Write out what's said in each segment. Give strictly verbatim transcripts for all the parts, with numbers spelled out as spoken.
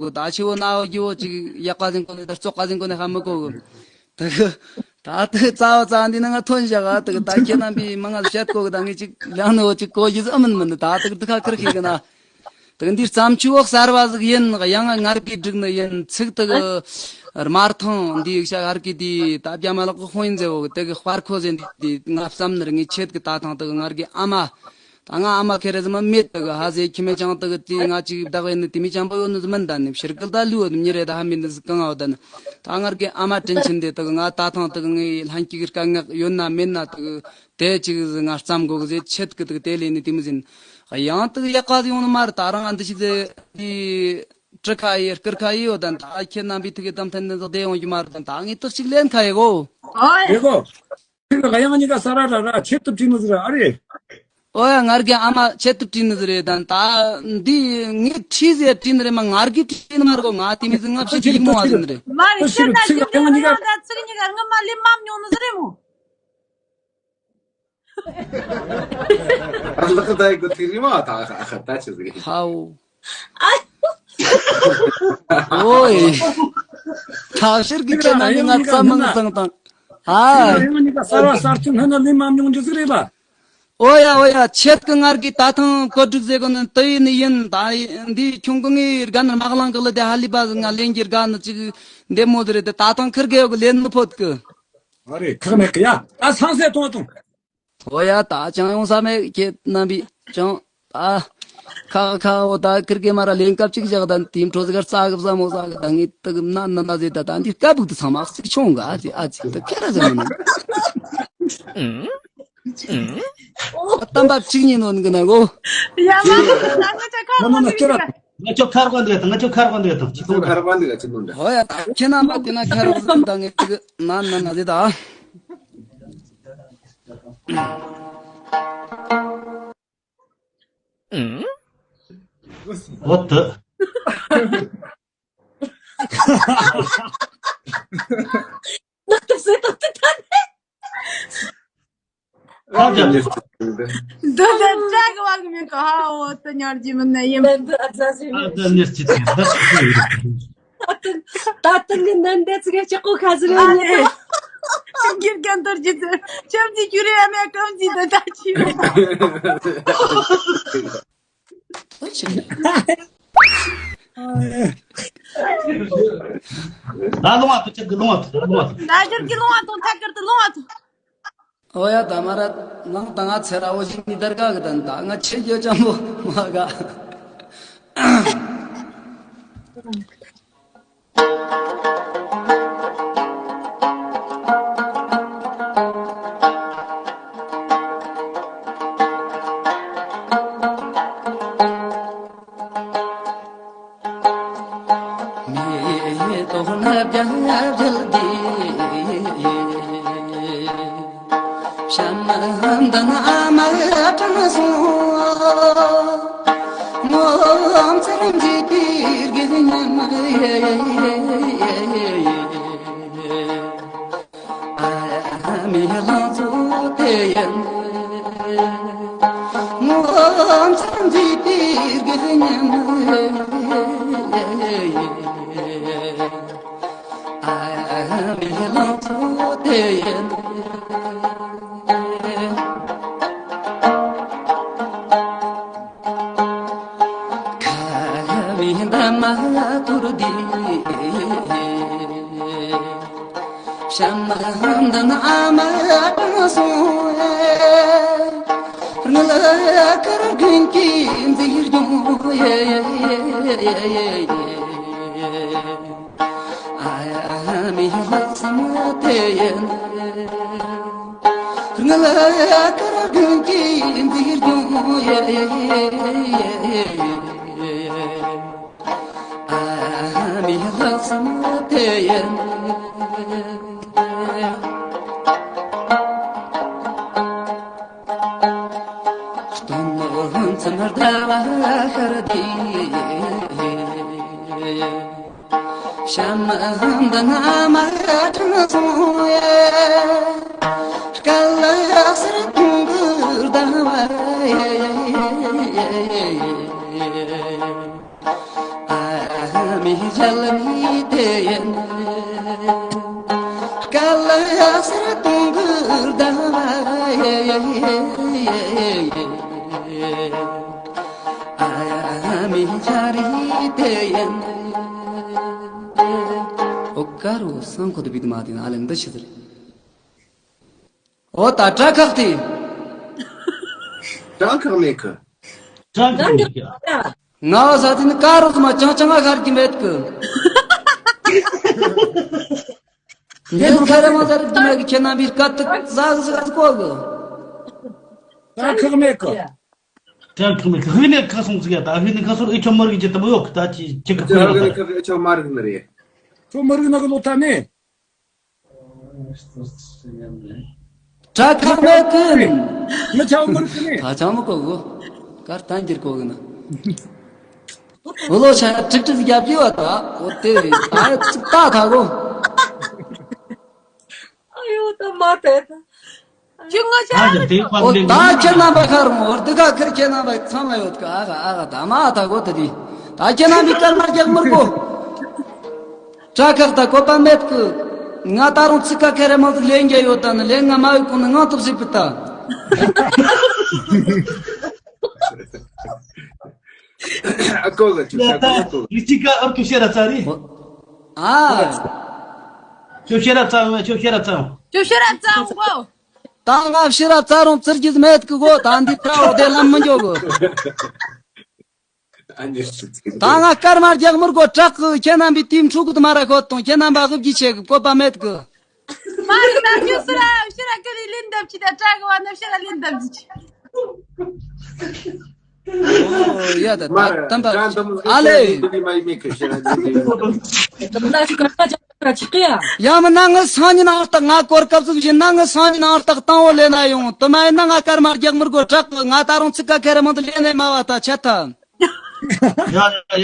གི། ད་ཆེ་བོ་ན་བོ་རྒྱུ་བོ་ཅིག་ཡག་པ་ཟིན་གོ་ནས། ད་བཙོག་པ་ཟིན་གོ་ནས་ཧ་མི་གོ་གི། ད་གི་ད་དེ་རྩ་བ་རྩ་བ་འདི་ནི་ང་ཐོན་བཞག་ག། ད་གི་ད་ཁྱེད་རྣམ་པས་མང་ང་བཤད་གོ་གི། ད་ངས་ཅིག་ལན་ནི་བོ་ཅིག་གོ་རྒྱུ་ཟིག་ཨེ་མིན་མིན། ད་ད་གི་འདི་ཁ་ཁུར་ཁེ་གི་ན། ད་གི་འདི་བརྩམས་ཆོས་བོ་གསར་བ་ཟིག་ཡིན། ཡང་ང་རྒས་བསྒྲིགས་ནི་ཡིན། ཚིག་ད་གི་དམར་ཐང་འདི་ཡིག་ཤ་ཧར་གི་དེ་ད་བྱ་མ་ལག་གི་དཔོན་མཛད་བོ་གི། ད་གི་དཔར་ཁོ་ཟེར་འདི་དེ་ང་བརྩམས་ནི་རེད། ངས་ཆེད་གི་ད་ཐང་ད་གི་ང་རྒས་ཨ་མ། ད་ང་ཨ་མ་ཁེ་རེ་ཟི་མ་མེད། ད་གི་ཧ་ཟེ་ཁྱི་མེད་ཅང་ད་གི་དེ་ང་ཅིག་བདག་ཡིན་ནི་དེ་མི་ཅང་པོ་ཡོད་ནི་ཟི་མིན། ད་ནི་ཕྱིར་གི་ད་ལུས་ནི་མྱི་རེད། ད་ཧ་མི་ནི་ཟི་གང་ཨ་བ། ད་ནི་ད་ང་རྒས་ཨ་མ་དྲིན་ཆེན་དེ། ད་གི་ང་ད་ཐང་ད་གི་ངའི་ལྷན་སྐྱེས་ཀྱི་དཀའ་ངལ་ཡོད་ན་མེད་ན་ད་གི་དེ་ཅིག་ཟི་ང་བརྩམས་དགོ་གི་ཟེ་ཆེད་གི་ད་གི་དེ་ལས་ནི་དེ་མི་ཟིན། ཡང་ད་གི་ཡག་པ་ཟིག་ཡོང་ནི་མ་རེད། ད་རང་ཨ་འདི་ཞིག་ཟེ་དེ་གྲི་ཁ་ཡི་སྐུར་ཁ་ཡི་ཡོད། ད་ད་ཁྱེད་རྣམ་པའི་ཐུགས་ཀྱི་གཏམ་ཐན་ནི་ཟིག་བདེ་ཡོང་རྒྱུ་མ་རེད། ད་ད་ངས་ཏག་ཅིག་ལེན་ཁ་ཡི་གོ། ཨོ་ཡེ་གོ། ཁྱེད་ཀྱི་གཡང་གཉིས་ཀ་ས་ར་ར་ར་ཆེད་དུ་བྲིས་ནི་ཟིག་རེད་ཨ་རེ། ཨོ་ཡ། ང་རྒན་ཨ་མ་ཆེད་དུ་བྲིས་ནི་ཟིག་རེད། ད་ད་འདི་ངས་བྲིས་ཟེར་བྲིས་ནི་རེད་མ། ང་རྒན་བྲིས་ནི་མ་རེད་གོ། ང་དེ་མི་ཟིག་ང་ཕྱི་ཆེད་ཡིག་མོ་བ་ཟིག་ནི་རེད། མ་རེད། ཁྱེད་ན་ཁྱེད་ཀྱི་གཡང་གཉིས་ཀ་ད་ཚིག་གཉིས་ཀ་སྔོན་མ་ལེན་མ་མྱོང་ནི་ཟིག་རེད་མོ། ཨ་ལག་ད་ཡི་གོ་ཐིག་རི་མ་ད་ད་ཆི་ཟིག་རེད། ཧའོ། ཨོའི། ཐག་ཤེར་གི་ཁྱེད་རྣམ་པས་ང་རྩ་མང་བཟང་དང་། ཨ། ཡང་ནི་ད་གསར་བ་གསར་ཚུལ་སྔོན་ན་ལས་མ་མྱོང་རྒྱུ་ཟིག་རེད་པ། ཨོ་ཡ་ཨོ་ཡ། ཆེད་གི་ངར་གི་ད་ཐང་བཀོད་སྒྲིག་ཟེར་གི་ནི་དུ་ཡིན་ནི་ཡིན། ད་འདི་ཁྱུང་གི་ངའི་རྒན་མག་ལང་གི་ལི་དེ་ཧ་ལི་པ་ཟིག་ང་ལེན་གྱི་རྒན་ནི་ཅིག་འདེམས་མོ་ཟིག་རེད་དེ། ད་ཐང་ཁིར་གེ་ཡོ་གི་ལེན་ནི་ཕོད་གི། ཨ་རེ་ཁག་མེད་གི་ཡ། ད་སང་སེ་ཐོང་ཐོང་། ཨོ་ཡ། ད་ཅང་ཡོང་ས་མེད་ཁྱེད་རྣམ་པས་ཅང་། ད་ཁ་ཁ་ཁ། འོ་ད་ཁིར་གེ་མ་ར་ལེན་སྐབས་ཅིག་བཞག་ད་དེའི་འཕྲོ་ཟིག་གར་རྩ་གི་བཟའ་མོ་ཟ་གི། ད་ངས་ད་གི་ན་ན་ན་ཟེ། ད་ད་འདི་སྐད་བུག་ཏུ་ཚང་མ་ཟིག་ཆུང་ག་ཨ་ཙི་ཨ་ཙི་ད་ཁེ་ར་ཟེ་མ་ནི། ཨོ་ད་འབབ་ཅིག་ཉིན་ནོ་ནི་གི་ན་གོ། ཡ་མ་ད་ང་ཅག་ཁ་ན་ན་ན་ཁེ་ར། ང་ཅོ་ཁར་གོ་འདི་ང་ཅོ་ཁར་གོ་འདི་དང་ཅི་ཐུང་ཁར་གོ་འདི་ལ་ཅི་ཐུང་འདི། ཧོ་ཡ། ད་ཁྱེད་རྣམ་པ་དེ་ན་ཁ་རོག་ཟིན་དང་ངེད་ཅིག་ན་ན་ན་ཟེ་ད། འོ་ད། ནག་ཏུ་ཟེ་ཏོག་ཏུ་ད་ནི། ཨ་ད་ནི། འདི་ལྟར་བཀྲ་གི་བ་གི་མིན་ག་ཧ། འོ་ད་ཉར་གྱི་མིན་ན་ཡིན། འདི་འདི་ཨ་ཙ་ཟེ་ཨ་མིན། ད་ནི་སྐྱིད་ཏུ་ད་ད་ད་ནི་ནན་དེ་ཙི་གེ་ཅི་ཀོ་ཁ་ཟི་རེ་ཨ་ནི། ཅིག་གིར་གན་ཏོར་གྱི་ཚེ་ཆམ་ཅི་ཁྱུ་རེ་ཨ་མེ་ཀམ་ཅི་ད་ད་ཅི་ཡོད། ད་ལོང་བ་ཐུ་ཆེ་གི་ལོང་བ་ཐུ་ལོང་བ་ཐུ། ད་ཞིར་གི་ལོང་བ་ཐུ་ཐ་ཀར་དུ་ལོང་བ་ཐུ། ཨོ་ཡ། ད་མ་ར་ནང་ད་ང་ཚེ་ར་འོ་ཞིག་ནི་དར་ག་གི་དན་ད་ང་ཆེ་རྒྱ་ཅང་པོ་མ་ག། མེ་ཏོག་ནི་བརྒྱ་བརྒྱད་དེ། བྱམས་ལྡན་ཨ་མ་དྲང་སྲོང་། ངོ་མཚར་མཛེས་པའི་དགེ་བསྙེན། ཨ་མའི་ལང་ཚོ་དེ་ཡིན། ངོ་མཚར་མཛེས་པའི་དགེ་བསྙེན། ཨ་མའི་ལང་ཚོ་དེ་ཡིན། ཁ་བའི་འདབ་མ་དུར་དེ། བྱམས་ལྡན་ཨ་མ་དྲང་སྲོང་། དངུལ་དཀར་དགུན་གྱི་མཛེས་ལྗོངས། ཨ་མའི་ལྷག་བསམ་དེ་ཡིན། དངུལ་དཀར་དགུན་གྱི་མཛེས་ལྗོངས། ཨ་མའི་ལྷག་བསམ་དེ་ཡིན། སྟོན་མཚམས་ཟླ་བ་ཤར་དུས། བྱམས་ལྡན་ཨ་མ་དྲང་སྲོང་། སྐལ་ལ་གསེར་གདུང་གི་ཟླ་བ། ཨ་ མི་ཞལ་མི་དེ་ཡན། སྐལ་ཡ་སར་གཏོང་གི་ཟླ་བ་ཡེ་ཡེ་ཡེ་ཡེ། ཨ་ཡ་མི་ཞལ་མི་དེ་ཡན། ཨོ་ཀ་རུ་སང་ཁོ་དེ་བི་དེ་མ་དེ་ན་ཨ་ལེ་འདི་ཤི་ཟེར། ཨོ་ད་དྲ་ཁག་དེ། དྲ་ཁག་མེད་གི། དྲ་ཁག་མེད་གི། ང་བ་ས་དེ་ནི་ཀ་རུ་དེ་མ་ཅང་ཅང་ང་ཤར་གི་མེད་གི། འདི་ཁ་ར་མ་ཟར་གི་མེད་གི། ཁྱེད་རྣམ་པའི་སྐད་དུ་ཟ་གི་ཟ་གི་གོ་གི། དྲ་ཁག་མེད་གི། དྲ་ཁག་མེད་གི། ཧི་ནི་ཁ་སོང་ཟིག་ཡ། ད་ཧི་ནི་ཁ་སོར་ཨེ་ཆོ་མར་གི་ཅི་ཏམ་ཡོད་གི། ད་ཅི་ཅི་གི་ཁོ་ཡ་ད། ཨེ་ཆོ་མར་གི་ནི་རེད། ཁྱོད་མར་གི་ན་གི་ལོ་ཐ་ནི། དྲ་ཁག་མེད་གི། མི་ཆའོ་མི་རུ་ནི། ད་ཆང་མི་གོ་གོ། གར་ཐང་འགྱུར་གོ་གི་ན། འུ་ལོ་ཆ་ཁྲིག་ཁྲིག་རྒྱབ་ཀྱི་བ་ད། འོ་དེ་རེད། ད་ཅིག་ད་ད་གོ། ཨ་ཡོ་ད་མ་དེ་ད། ཁྱོད་ང་ཆ་ཨ་ཡོ་དེ་པ་འོ་ད་ཁྱེད་རྣམ་པ་ཁར་འོ་དེ་ག་ཁར་ཁྱེད་རྣམ་པ་ཚང་མ་ཡོད་གི། ཨ་ག་ཨ་ག་ད་མ་ད་གོ་ད་དེ། ད་ཁྱེད་རྣམ་པའི་སྐར་མ་རྒྱག་མི་དགོ། དྲ་ཁག་ད་བཀོད་པ་མེད་གི། ང་ད་རུང་ཚིག་ཁ་ཁེ་རེ་མང་ཟིག་ལེན་རྒྱུ་ཡོད་ད་ནི་ལེན། ང་མ་ཡོད་གོང་ནི་ངང་ཐུབ་སྲིད་པི་ད། ཨ་ཀོ་ག་ཅུ་ཡ་ད་ཀོ་ཀོ། རི་ཅི་ཀ་ཨར་ཏུ་ཤེ་ར་ཙ་རི། ཨ། ཅོ་ཤེ་ར་ཙ་ཅོ་ཤེ་ར་ཙ། ཅོ་ཤེ་ར་ཙ་གོ། ད་ང་ཤེ་ར་ཙ་རུང་ཙིར་གྱིས་མེད་གི་གོ། ད་འདི་ཁྲ་འོ་དེ་ལམ་མི་འཇོག་གི། ད་ང་སྐར་མ་རྒྱག་མི་དགོ། དྲག་གི། ཁྱེད་རྣམ་པའི་དེའི་འཕྲུ་གུ་དུ་མ་ར་ཁོ་དང་ཁྱེད་རྣམ་པ་དབུ་བརྒྱུད་ཆེ་གི་བཀོད་པ་མེད་གི། མ་རེད་ད། ཁྱོད་སུ་ར་ཕྱི་ར་ཀི་རི་ལིན་འདབ་ཅི་ད་དྲག་གི་བ་ན་ཕྱི་ར་ལིན་འདབ་ཅི། ཨོ་ཡ་ད་ད་དམ་པ་ཨ་ལེ། ཡ་མིན་ན་ངི་སང་ཉིན་ཨང་རྟགས་ང་གོ་སྐབས་སུ་བཞིན་ན་ངི་སང་ཉིན་ཨང་རྟགས་དང་བོ་ལེན་ན་ཡོང་། དུ་མ་ཡིན་ན་ང་སྐར་མ་རྒྱག་མི་དགོ། དྲག་གི། ང་ད་རུང་ཚིག་ཀ་ཁེ་རེ་མང་དུ་ལེན་ནས་མ་བ་ད་ཆད་ཐལ། ཡ་ཡ་ཡ།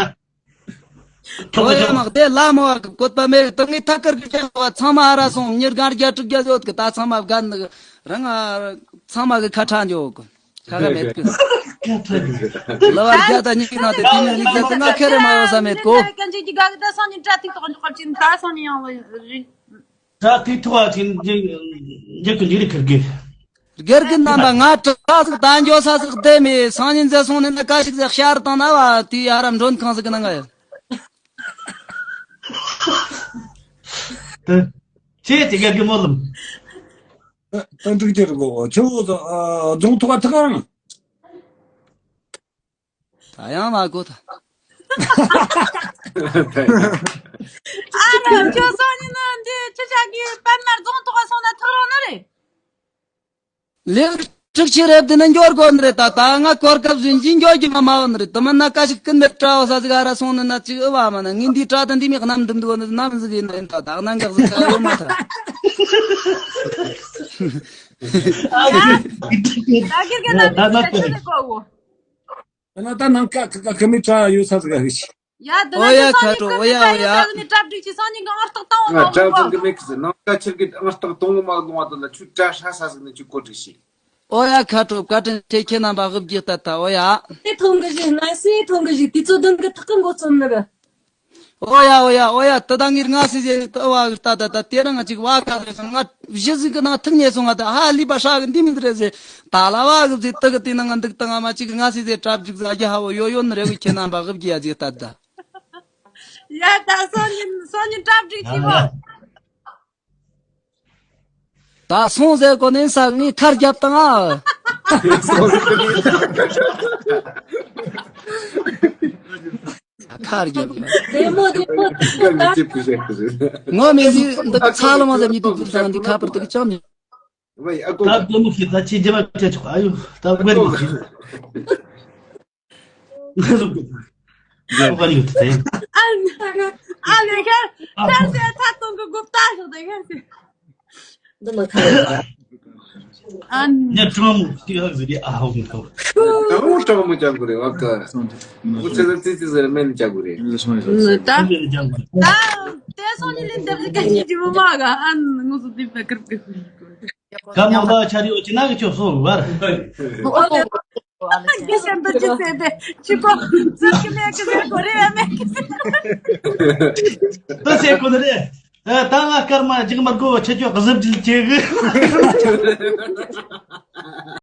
ཨོ་ཡ་མ་དེ་ལ་མོ་བ་གི་བཀོད་པ་མེད། དུ་ངའི་ཐད་ཀར་གི་ཁྱེད་བ་ཚང་མ་ཨ་ར་སོང་། མྱི་སྒང་རྒྱ་དྲུག་བརྒྱ་ཡོད་གི། ད་ཚང་མ་བརྒལ་ནི་རང་ཚང་མ་གི་ཁ་ཁྲ་འཇོག་གི། ཁ་ཁ་མེད་གི། ལ་བ་རྒྱ་ད་ཉིག་ན་དེ་དེ་ནི་ལིག་ད་དེ་ང་ཁེ་རེ་མ་ཡོད་ས་མེད་གོ། ཀན་ཅི་གི་ག་གི་ད་སང་ཉིན་དྲ་ཐིག་ཐོག་འཇོག་པར་ཅིན་ད་སང་ཉིན་ཡང་བ་རེད། དྲ་ཐིག་ཐོག་ཅིན་འཇིག་གི་འཇིག་རི་ཁིར་གི། སྒེར་གི་རྣམ་པ་ང་དྲ་ཟིག་ད་འཇོག་ས་ཟིག་བསྡད་མེད། སང་ཉིན་ཟེར་སོང་ནི་ན་ཀ་ཞིག་ཟེར་ཤར་དང་ན་བ་དེ་ཨ་ར་མགྲོན་ཁང་ཟིག་གི་ནང་ང་ཡོད། ད་ཁྱེད་ཀྱི་སྒེར་གི་སྨོན་ལམ། ད་འགྲིག་རྒྱུ་རེད་གོ། ཁྱོད་རྫོང་ཐོག་ཐག་རང་། ད་ཡང་མ་གོ་ད། ཨ་མ་ཁྱོད་སང་ཉིན་ན་འདི་ཁྱི་ཤ་གི་པད་མར་རྫོང་ཐོག་སོང་ན་ཐག་རོང་ནི་རེད། ལེགས་གྲུག་ཆེ་རེད་འདི་ནི་འགྱོར་དགོས་ནི་རེད། ད་ད་ང་གོར་སྐབས་བཞིན་གྱིས་འགྱོ་རྒྱུ་མ་མ་བ་ནི་རེད། དུ་མིན་ན་ཀ་ཞིག་ཀུན་མེད་དྲ་བ་ས་ཟིག་ཨ་ར་སོང་ནི་ན་ཅིག་ཨུ་བ་མ་ན་ངས་འདི་དྲ་དང་འདི་མི་གནམ་འདུམ་འདུག་ནི་ནམ་ཟིག་ཡིན་ན་ཡིན། ད་ད་གནད་འགག་ཟིག་ཡོད་མ་ཐག་ད་གིར་གི་ནམ་འདི་ཟིག་ཆེ་ལེ་གོ་བོ། ད་ན་ད་ནམ་ཀ་ཀ་ཀ་ཀ་མི་དྲ་ཡོད་ས་ཟིག་ཨ་ཧི་ཤི། ཡ་འདི་ན་ཨོ་ཡ་ཁ་ཁྲོ། ཨོ་ཡ་ཨོ་ཡ། ནི་གྲ་སྒྲིག་ཅི་སང་ཉིན་གི་ཨང་རྟགས་བཏང་བ་ང་གྲ་ཚང་གི་མེད་གི་ཟེར། ནང་ཀ་ཁྱེར་གི་ཨང་རྟགས་གཏོང་བ་མ་གཏོང་བ་དེ་ལ་ཁྱོད་དྲ་ཧྲ་ས་ཟིག་ནི་ཁྱོད་གོ་སྒྲིག་ཤི། ཨོ་ཡ་ཁ་ཁྲོ། བཀའ་དྲིན་ཆེ། ཁྱེད་རྣམ་པ་དབུ་བརྒྱུད་ལྟ་ད། ཨོ་ཡ། སེ་ཐོང་གི་ཞིག་ང་སེ་ཐོང་གི་ཞིག་དུས་ཚོད་བདུན་གི་ཐག་གི་འགོ་རྩོམ་ནི་རེད། ཨོ་ཡ་ཨོ་ཡ་ཨོ་ཡ། ད་ད་ངིར་ང་སི་ཟེར་ད་བ་གི་ད་ད་ད་དེ་རིང་ང་ཅིག་བ་ཁ་ཟེར་སོང་། ང་བཞི་ཟིག་གི་ནང་ཐུག་ཉེ་སོང་། ང་ད་ཧ་ལི་པ་ཧྲ་གི་འདི་མི་རེད་ཟེར། ད་ལ་བ་གི་ཟེར་ད་གི་དེ་ནང་ང་འདུག་ད་ང་མ་ཅིག་ང་སི་ཟེར་གྲབས་ཅིག་ཟ་རྒྱུ་ཧ་བོ་ཡོ་ཡོ་ནི་རེད་གི། ཁྱེད་རྣམ་པ་དབུ་བརྒྱུད་ཡ་ཟིག་ད་ད། ཡ་ད་སང་ཉིན་སང་ཉིན་གྲབས་ཅིག་ཅིག་བ། ད་སོང་ཟེར་གོ་ནས་ས་ངའི་ཁར་རྒྱབ་དང་ཨ། ཁར་རྒྱབ། བདེ་མོ་བདེ་མོ། ངོ་མི་ཟིག་འདི་ཚ་ལ་མ་ཟེར་མི་འདུག་ཟེར་འདི་ཁ་པར་དུ་ཅང་མི། ད་བདེ་མོ་ཞིག་ད་ཅི་རྒྱབ་ཆ་ཆོག་ཨ་ཡོ། ད་བར་མི་ཞིག་ང་ལོ་གི་ཡོད་དེ། ཨ་ལེ་ཁ་ཁ་སེ་ཐ་ཏོང་གི་གོ་ཏ་ཤོག་དེ་ཁ་སེ། འདི་མ་ཁ་ཨ་ནི་ཀྲོང་ཏི་ཧ་ཟི་ཨ་ཧོ་གི་ཏོ། ཀྲོང་ཀྲོང་མོ་ཅང་གོ་རེ་བ་ཀ། ཁོ་ཚེ་ཚེ་ཚེ་ཚེ་མེན་ཅང་གོ་རེ། ད་ད་དེ་སོང་ནི་ལིན་དེབ་ཀ་ཅི་ཅི་མ་ག་ཨ་ནི་ངོ་སོ་དེ་བ་ཀར་ཀི། ཀ་མོ་ད་ཆ་རི་འོ་ཅི་ན་གི་ཆོ་སོ་བར། དགེ་བཤེས་འདི་ཅི་ཟེར་ཏེ་ཅི་གོ་ཟེར་གི་མེད་གི་ཟེར་གོ་རེད་ཡ་མེད་གི་ཟེར། འདི་ཟེར་གོ་ནི་རེད། ཨ། ད་ང་སྐར་མ་རྒྱག་མི་དགོས། ཁྱེད་ཆོས་གཟབ་ཅིག་བྱེད་གི།